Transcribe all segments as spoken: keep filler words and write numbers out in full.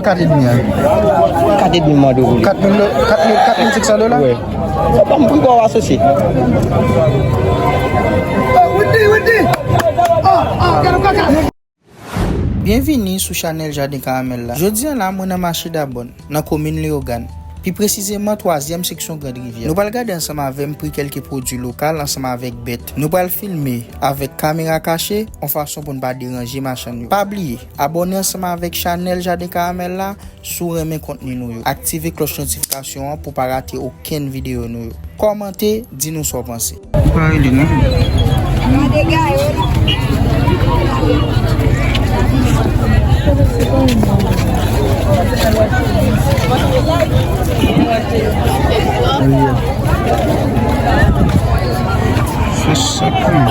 Kat edmi an. Kat edmi m mande w pou li. Kat mil do-, kat mil, kat mil senk san dola? Wi. Sa pa m pri pa w asosye. Byenvini sou chanèl Jaden Karamèl la. Jodi a la, mwen nan mache Dabòn, nan komin Leyogàn. Pi presizeman, twazyèm seksyon Grand Rivière. Nou pral gade ansanm avè m pri kèlke pwodui lokal ansanm avèk bèt. Nou pral filme avèk kamera kache, yon fason pou n pa deranje machann yo. Pa bliye, abòne ansanm avèk chanèl Jaden Karamèl la si w renmen kontni nou yo. Aktive klòch notifikasyon an pou w pa rate okenn videyo nou yo. Kòmante, di nou sa w panse. Ou pa rele non. Fè sa pou mwen.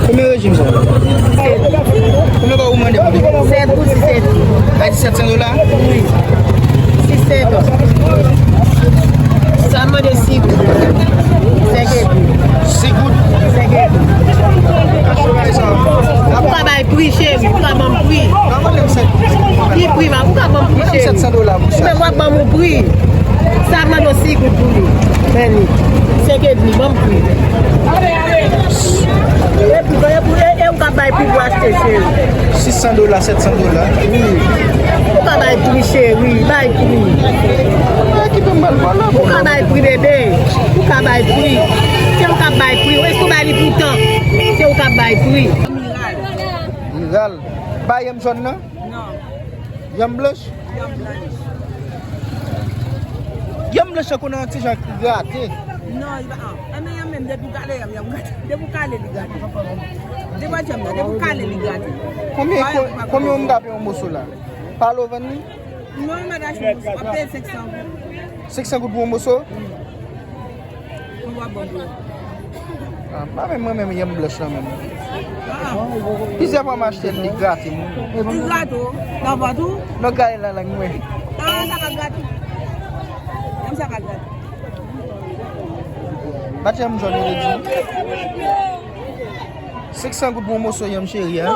Konbyen rejim sa? Konbyen kòb ou mande pou li? Sèt goud, sèt goud. Bay disèt san dola? Wi. Sis senkant. Sa mande sis goud. Senk edmi. Sis goud? Senk edmi. Ou ka bay pri, cheri, ou ka ban m pri. Ki pri, ma, ou ka ban m pri, cheri. Ou menm w ap ban m yon pri. Sa mande sis goud pou li. Men li. Senk edmi, ban m pri. E pou, e pou, e, e ou ka bay pri pou achte, cheri. Sis san dola, sèt san dola. Wi. Ou ka bay pri, cheri, bay pri. Mwen ki pou m al vòlò. Ou ka bay pri, bebe. Ou ka bay pri. Se ou ka bay pri. Èske ou bay li pou tan? Se ou ka bay pri. Miral. Miral. Pa yanm jòn nan? Non. Yanm blanch? Yanm blanch. Yanm blanch la konnen yon ti jan grate. Non, li pa, ah, enben yanm menm, depi w kale yanm, yanm grate. Depi w kale, li grate. Depi w kale, li grate. Konbyen, konbyen w ka peye yon moso la? Pa lo vann li? Non, li pa t achte moso. W ap peye senk san goud. Senk san goud pou yon moso? Wi. Mwen w ap ban m pou yo. Ah, pa menm mwen menm, yanm blanch lan menm. Ah. Plizyè fwa m achte l, li grate m. Li grate w? Nan vant ou? Non, gade nan lang mwen. Ah, sa ka grate. Menm sa ka grate. Pa t janm jòn, yo te di. Senk san goud pou yon moso yanm cheri a.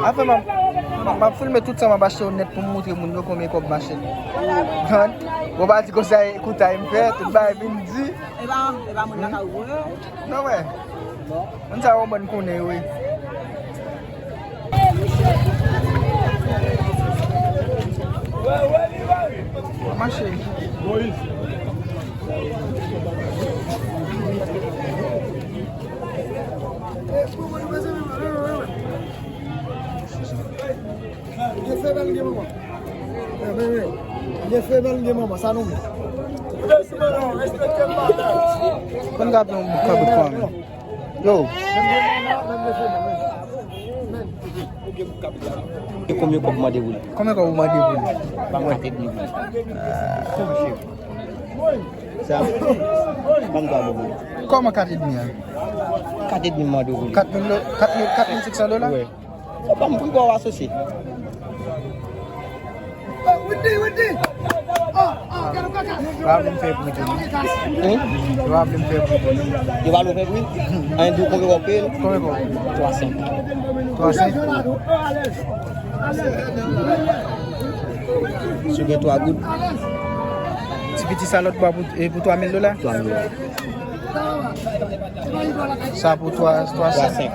Anfen, m ap, m ap, m ap filme tout sa m ap achte yo nèt pou m montre moun yo konbyen kòb m achte l. Bon, pa di konsa, e koutay m fè, tout bagay vin di. E pa, e pa moun lakay ou yo? Non, wè. Moun sa yo, moun konnen yo, wi. Mache. Mwen fè bèl gen manman. Mwen fè bèl gen manman, sa nou menm. Konn gade yon bout kabrit pou mwen. Yo. E konbyen kòb ou mande pou li? Konbyen kòb ou mande pou li? Ban m kat edmi pou li. Sa, ban m kat edmi pou li. Kòman kat edmi an? Kat edmi m mande pou li. Kat mil do-, kat mil, kat mil senk san dola? Wi. Sa pa m pri pa w asosye. Yo pa vle m fè pri tou non. Hmm? Yo pa vle m fè pri tou non. Yo pa vle w fè pri? An di w konbyen w ap peye l? Konbyen w ap? Twa senk. Twa senk? Si w gen twa goud. Ti piti sa lòt bò pou, e, pou twa mil dola? Twa mil dola. Sa pou twa, twa senk. Twa senk.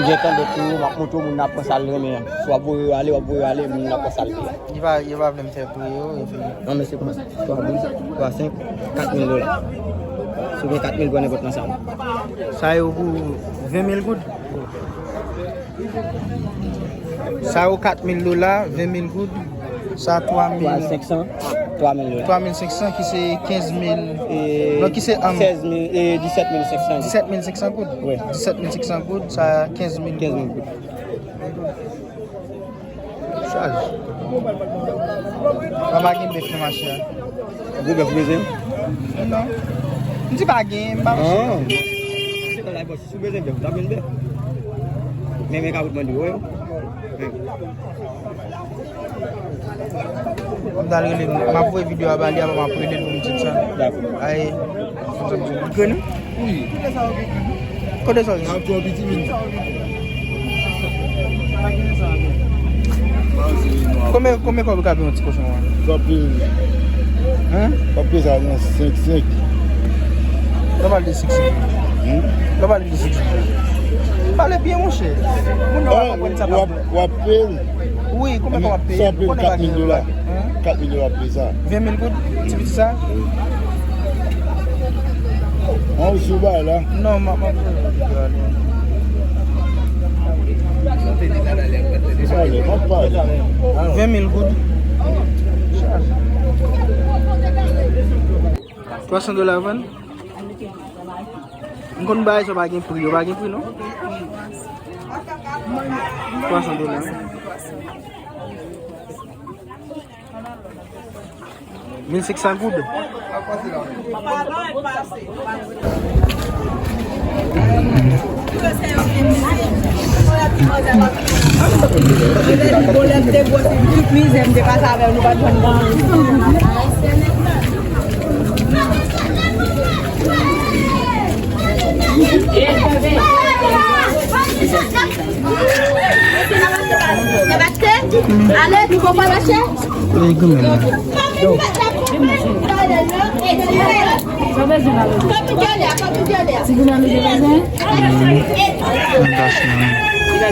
M gen tan dòt tou, m ap montre w moun nan ap pran sa l renmen an. Si w ap voye yo ale, w ap voye yo ale, moun nan ap pran sa l vle a. Li pa, li pa vle m fè pri yo, epi. Non, men se kòman? Twa goud, twa senk, kat mil dola. Si w gen kat mil, pran nenpòt nan sa. Sa yo pou ven mil goud? Sa yo kat mil dola, ven mil goud. Sa twa mil. Twa senk san, twa mil dola. Twa mil senk san ki se kenz mil. E, non, ki se, um, sèz mil, e, disèt mil senk san. Disèt mil senk san goud. Wi. Disèt mil senk san goud, sa kenz mil. Kenz mil goud. Chaj. Papa gen bèf nan mache a. Gwo bèf ou bezwen? Non. M di pa gen, m pa bezwen. Ah. Se konn la bòs, si w bezwen bèf, ou ta jwenn bèf. Men, men, ka ou mande, wi. Wi. M t al rele l, m ap voye videyo a ba li, apre m ap rele l pou m di l sa. Dakò. Ay, kontan m di l. Grenn? Wi. Kote sa w ye? Ap twò piti, men. Konbyen, konbyen kòb ou ka peye yon ti kochon an? Kòb peye. Hein? Kòb peye sa nan senk senk. Lè w pale de senk senk. Hmm? Lè w pale de senk senk. Pale byen, monchè. Moun yo pa konprann sa. W ap, w ap peye l. Wi, konbyen kòb w ap peye? Sa ap peye l kat mil dola. Hein? Kat mil dola ap peye sa. Ven mil goud? Ti piti sa? An, ou sou bay la? Non, m ap, m ap. Pale, m ap pale. Ven mil goud. Twa san dola vann? M konn bagay sa pa gen pri, yo pa gen pri non. Twa san dola. Mil senk san goud. Ale, nou konprann, monchè? Legume la. Ti goumen nou bezwen? Nan gason.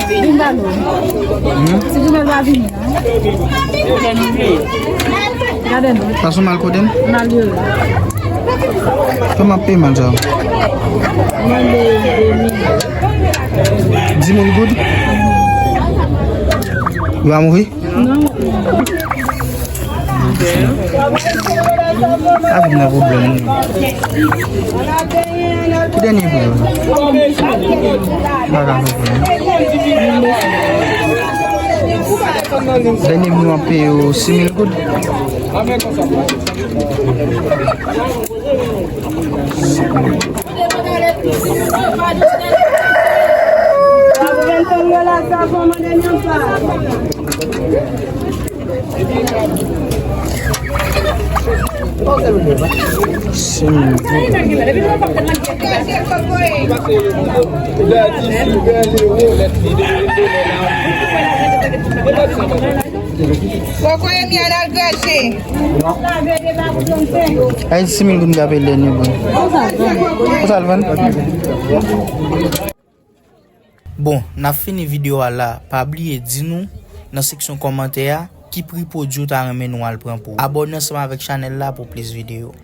Vin ba nou. Hmm? Ti goumen pa vini, non? Gade nou. Sa son mal kote m? Mal yo. Kòman peye mal sa? Mande de mil. Dis mil goud? Yo a mouri? Non. A vin nan pwoblèm, wi. Ki dènye pri yo? Pa ka konprann. Dènye pri yo ap peye yo sis mil goud. Kokoye mi al al krache. Ay, sis mil goud m ka peye l dènye bon. Pou sa l vann? Bon, n ap fini videyo a la. Pa bliye di nou nan seksyon kòmantè a ki pri pwodui w ta renmen nou al pran pou ou. Abòne ansanm avèk chanèl la pou plis videyo.